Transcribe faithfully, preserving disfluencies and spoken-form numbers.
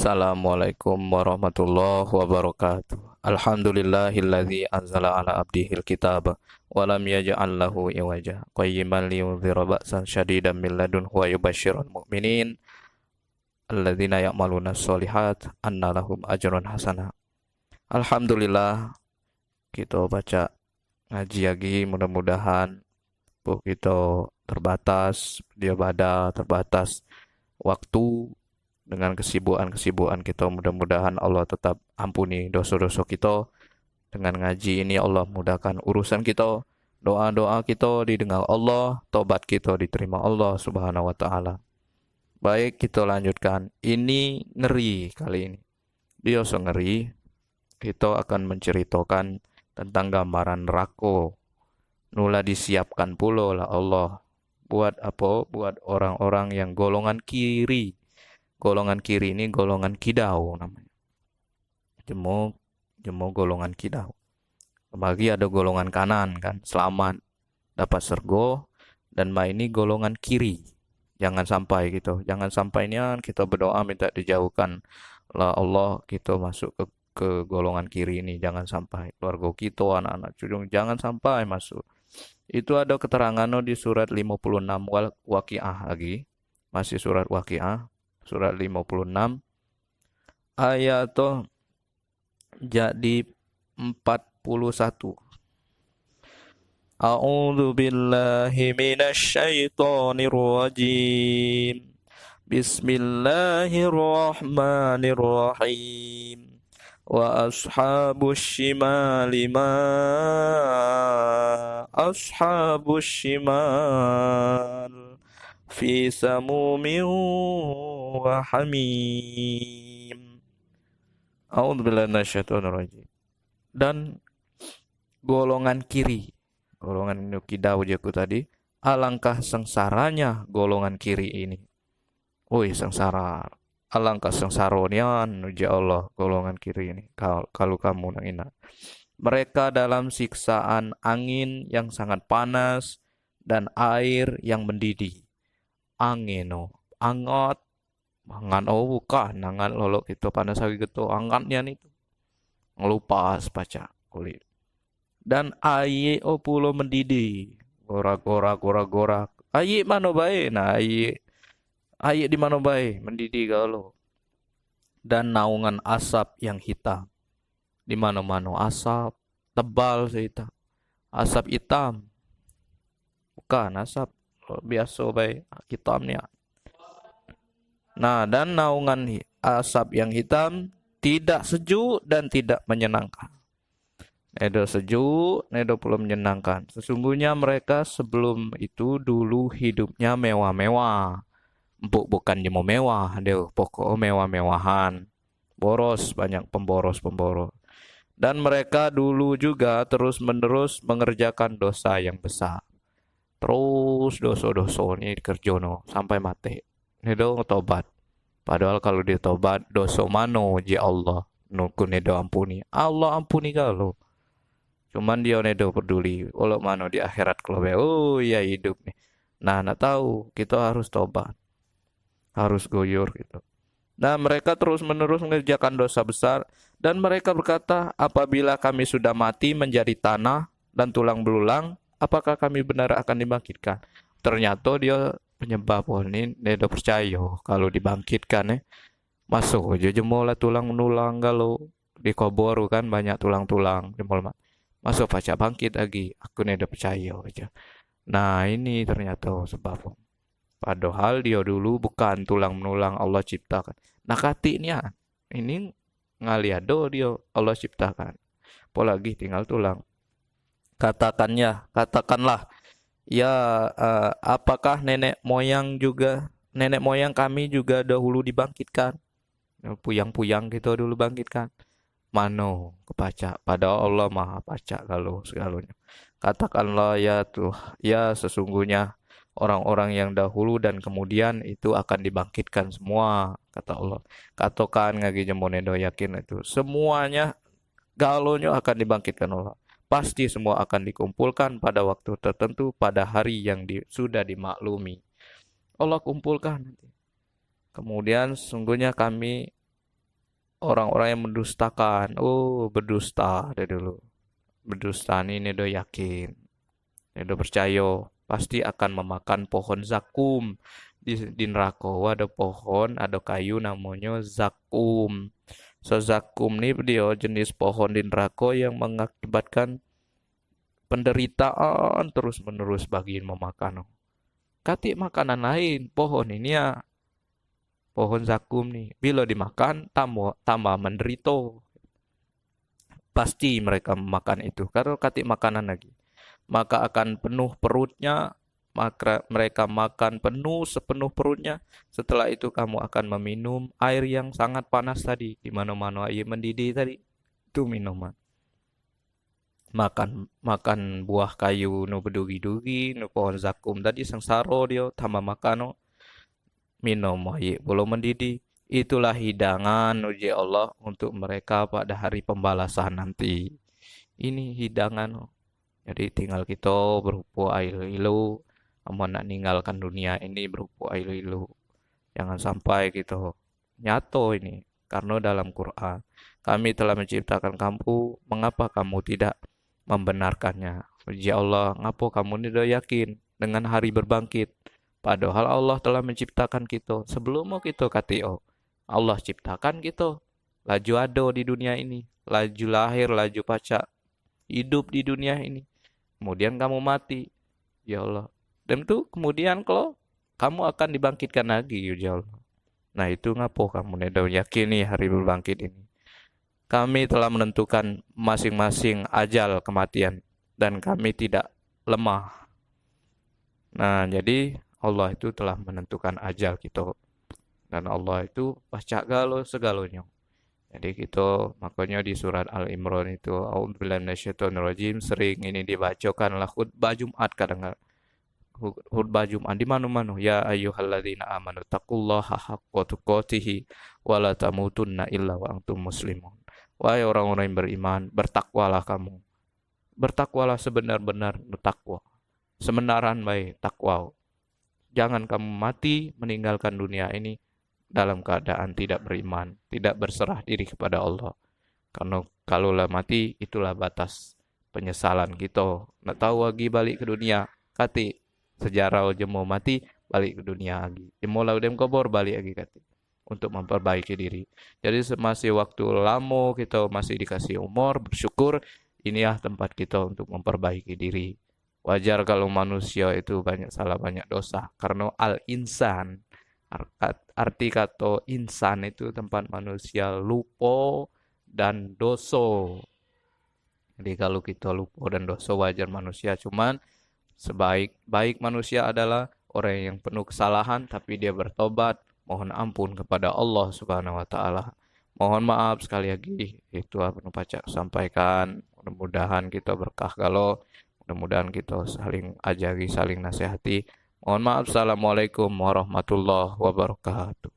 Assalamualaikum warahmatullahi wabarakatuh. Alhamdulillahilladzi anzala ala abdihil kitab wa lam yaj'al lahu iwaja, qayyiman liyunzira ba'san syadidan min ladunhu wa yubasyiral mu'minin alladzina ya'maluna sholihat anna lahum ajran hasana. Alhamdulillah, kito pacak ngaji lagi, mudah-mudahan, pun kito terbatas, dia bada terbatas waktu, dengan kesibukan-kesibukan kito, mudah-mudahan Allah tetap ampuni doso-doso kito. Dengan ngaji ini Allah mudahkan urusan kito, doa-doa kito didengar Allah, tobat kito diterima Allah Subhanahu wa Ta'ala. Baik, kito lanjutkan. Ini ngeri kali ini. Dio so ngeri. Kito akan menceritakan tentang gambaran neraka. Nu la disiapkan pulo lah Allah. Buat apo? Buat orang-orang yang golongan kiri. Golongan kiri ni golongan kidau namanya. Jemo, jemo golongan kidau. Kemari ado golongan kanan kan, selamat, dapat sergo, dan ma ini golongan kiri. Jangan sampai kito, jangan sampai nian kito berdoa minta dijauhkan lah Allah, kito masuk ke, ke golongan kiri ini, jangan sampai. Keluarga kito, anak-anak cucu, jangan sampai masuk. Itu ado keterangan di surat lima puluh enam wal-, Waqiah lagi. Masih surat Waqiah, surat lima puluh enam. Ayat tu jadi empat puluh satu. A'udzu billahi minasy syaithanir rajim. Bismillahirrahmanirrahim. Wa ashabus shimali ma ashabus shimal. Fi samumin wa hamim. A'udzubillahi minasyaitonirrajim. Dan golongan kiri. Golongan nu kidau jaku tadi. Alangkah sengsaranya golongan kiri ini. Oi, sengsara. Alangkah sengsaro nian, ujar Allah, golongan kiri ini. Kal-, kalu kamu nang ingat. Mereka dalam siksaan angin yang sangat panas dan air yang mendidih. Angin, oh, angat. Angat, oh, bukan, angat lolo kito panas hari geto, angat nian itu. Ngelupas pacak kulit. Dan air, oh, pulo mendidih. Gorak-gorak, gorak-gorak. Air mano bae, nah, air, air di mano bae, mendidih galo. Dan naungan asap yang hitam. Di mano-mano asap, tebal sehitam. Asap hitam. Bukan asap biaso bae, hitam nian. Nah, dan naungan hi-, asap yang hitam tidak sejuk dan tidak menyenangkan. Nedo sejuk, nedo pulo menyenangkan. Sesungguhnya mereka sebelum itu dulu hidupnya mewah-mewah. Empuk bukan jemo mewah, deh, pokok mewah-mewahan. Boros, banyak pemboros-pemboros. Dan mereka dulu juga terus-menerus mengerjakan dosa yang besar. Terus doso-doso ni kerjono sampai mati. Nedo tobat. Padahal kalu dio tobat, doso mano ji Allah nu ku nedo ampuni. Allah ampuni kalu. Cuman dio nedo peduli. Olo mano di akhirat kalu be, oh, ya hidup ni. Nah, nak tahu, kito harus tobat. Harus goyor gitu. Dan mereka terus-menerus mengerjakan dosa besar, dan mereka berkata, "Apabila kami sudah mati menjadi tanah dan tulang belulang, apakah kami benar akan dibangkitkan?" Ternyato dio penyebab, oh, ni, nedo percayo kalu dibangkitkan, eh. Maso jo jemo lah tulang-nulang kalu dikobor kan banyak tulang-tulang, jemo lah ma-, maso pacak bangkit lagi, aku nedo percayo jo. Nah, ini ternyato sebab. Padahal dio dulu bukan tulang-menulang Allah ciptakan. Nah, katik nian. Ini ngalih ado dio Allah ciptakan. Apalagi tinggal tulang. Katakannya, katakanlah, ya, eh, apakah nenek moyang juga, nenek moyang kami juga dahulu dibangkitkan? Puyang-puyang kito dulu bangkitkan. Mano kepacak, padahal Allah Maha Pacak kalu segalonyo. Katakanlah, ya Tuh-, ya, sesungguhnya orang-orang yang dahulu dan kemudian itu akan dibangkitkan semua, kata Allah. Katokan ngagi jemo nedo yakin itu. Semuanya, galonyo akan dibangkitkan Allah. Pasti semua akan dikumpulkan pada waktu tertentu, pada hari yang di-, sudah dimaklumi. Allah kumpulkan nanti. Kemudian, sesungguhnya kami orang-orang yang mendustakan. Oh, berdusta dia dulu. Berdusta ni, ni dia yakin. Dia dia percaya pasti akan memakan pohon zakum. Di, di neraka ada pohon, ada kayu namanya zakum. So, zakum ni dia jenis pohon di neraka yang mengakibatkan penderitaan terus-menerus bagi memakan. Katik makanan lain, pohon ini ya, pohon zakum ni, bila dimakan, tambah, tambah menderita. Pasti mereka makan itu, karena katik makanan lagi. Maka akan penuh perutnya, maka mereka makan penuh sepenuh perutnya. Setelah itu kamu akan meminum air yang sangat panas tadi, di mana-mana air mendidih tadi. Itu minuman. Makan, makan buah kayu nu bedugi-dugi, nu pohon zakum tadi, sengsara dia, tambah makan, oh. Minum air pulo mendidih. Itulah hidangan uji Allah untuk mereka pada hari pembalasan nanti. Ini hidangan, oh. Jadi tinggal kita berupa ilu-ilu, amun nak ninggalkan dunia ini berupa ilu-ilu. Jangan sampai kita nyato ini, karena dalam Quran, "Kami telah menciptakan kamu, mengapa kamu tidak membenarkannya?" Uji Allah, ngapo kamu ni dah yakin dengan hari berbangkit? Padahal Allah telah menciptakan kita. Sebelum kita katik, oh, Allah ciptakan kita. Laju ada di dunia ini. Laju lahir, laju pacak hidup di dunia ini. Kemudian kamu mati. Ya Allah. Dan tu kemudian kalau kamu akan dibangkitkan lagi, uji Allah. Nah, itu ngapo kamu ni dah yakini hari berbangkit ini? Kami telah menentukan masing-masing ajal kematian dan kami tidak lemah. Nah, jadi Allah itu telah menentukan ajal kita. Dan Allah itu pacak galo segalanya. Jadi kita, makanya di surat Al Imran itu, "A'udzubillahi minasyaitonirrajim," sering ini dibacakanlah khutbah Jumat kadang. Khut-, khutbah Jumat di mana-mana. "Ya ayyuhalladzina amanu taqullaha haqqa tuqatihi wa la tamutunna illa wa antum muslimun." Wahai orang-orang yang beriman, bertakwalah kamu. Bertakwalah sebenar-benar takwa. Sebenaran bae takwa. Jangan kamu mati meninggalkan dunia ini dalam keadaan tidak beriman, tidak berserah diri kepada Allah. Karena kalau lah mati, itulah batas penyesalan kita. Nak tahu lagi balik ke dunia, katik sejarah jemo mati, balik ke dunia lagi. Jemo lah dem kubur, balik lagi katik. Untuk memperbaiki diri. Jadi semasih waktu lama kita masih dikasih umur, bersyukur, inilah tempat kita untuk memperbaiki diri. Wajar kalau manusia itu banyak salah, banyak dosa. Karena al-insan, ar-, kat-, arti kata insan itu tempat manusia lupa dan dosa. Jadi kalau kita lupa dan dosa, wajar manusia. Cuman sebaik-baik manusia adalah orang yang penuh kesalahan tapi dia bertobat, mohon ampun kepada Allah Subhanahu wa Ta'ala. Mohon maaf sekali lagi, itu apa nu pacak sampaikan. Mudah-mudahan kita berkah galo, mudah-mudahan kita saling ajari, saling nasihati. Mohon maaf, assalamualaikum warahmatullahi wabarakatuh.